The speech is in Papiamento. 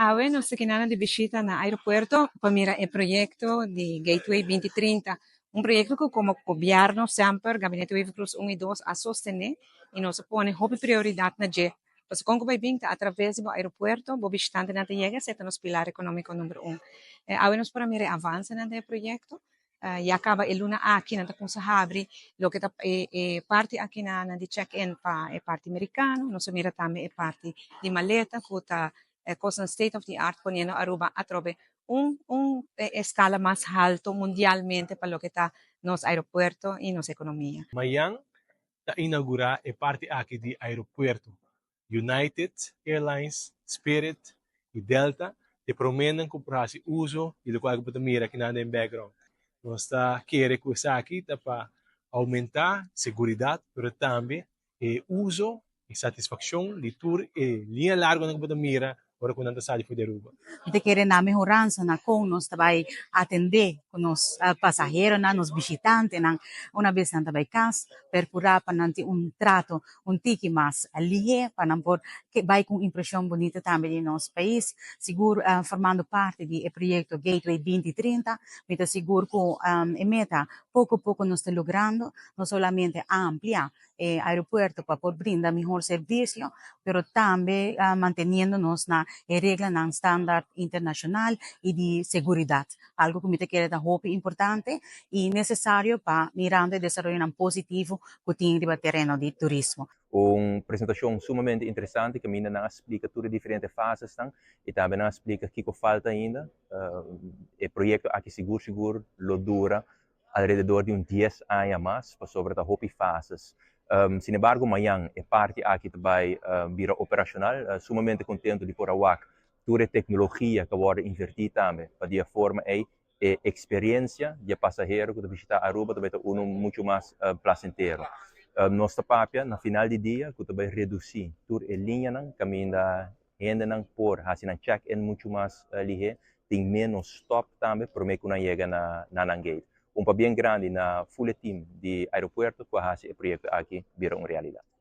Awe nos ta akinan di bishita na aeropuerto pa mira e proyecto di Gateway 2030. Un proyecto cu como gobierno semper, Gabinete Wever-Croes 1 y 2 a sostene y nos a pone hopi prioridad na dje. Pasobra con cu bay bin ta a traves di bo aeropuerto bo bishitantenan ta yega, esey ta nos pilar economico number 1. Awe nos por a mira e avancenan den e proyecto. Ya caba e luna aki nan ta cuminsa habri loke ta e parti aki na di check-in pa e parti Mericano. Nos a mira tambe e parti di maleta cu ta cosnan state of the art, poniendo Aruba atrobe un escala mas halto mundialmente pa loke ta nos aeropuerto y nos economia. Mañan ta inaugura e parti aki di aeropuerto. United Airlines, Spirit y Delta ta prome cu por haci uso di loke bo ta mira aki den background. Nos ta kere cu esaki ta pa aumenta seguridad, pero tambe e uso y satisfaccion di tur e liña largo cu bo ta mira ora cu nan ta sali for di Aruba. Ta kere na mehoransa na con nos ta bay atende cu nos pasaheronan, nos bishitantenan, un bes nan ta bay cas, percura pa nan tin un trato un tiki mas lihe, pa nan por bay cu impresion bunita tambe di nos pais. Sigur, formando parti di e proyecto Gateway 2030, mi ta sigur cu e meta poco poco nos ta logrando, no solamente amplia e aeropuerto pa por brinda miho servicio, pero tambe manteniendo nos na reglanan standard internacional y di seguridad. Algo cu mi ta kere ta hopi importante y necesario pa mirando e desaroyo positivo cu tin den tereno di turismo. Un presentacion sumamente interesante cu nan a splica tur e diferente fasenan y tambe nan a splica kico falta ainda. E proyecto aki sigur sigur lo dura alrededor di un 10 aña mas, pasobra ta hopi fases. Sin embargo, mañan e parti aki tambe bira operacional, sumamente contento di por a wak tur e tecnologia cu a wordo inverti tambe, pa di forma ey e experiencia di pasahero cu ta bishita Aruba tambe ta uno mucho mas placentero. Nos ta papia na final di dia cu tambe reduci tur e liñanan caminda hendenan por haci nan check-in mucho mas lihe, tin menos stop tambe prome cu nan yega na nan gate. Un pabien grandi na full team di aeropuerto cu a haci e proyecto aki bira un realidad.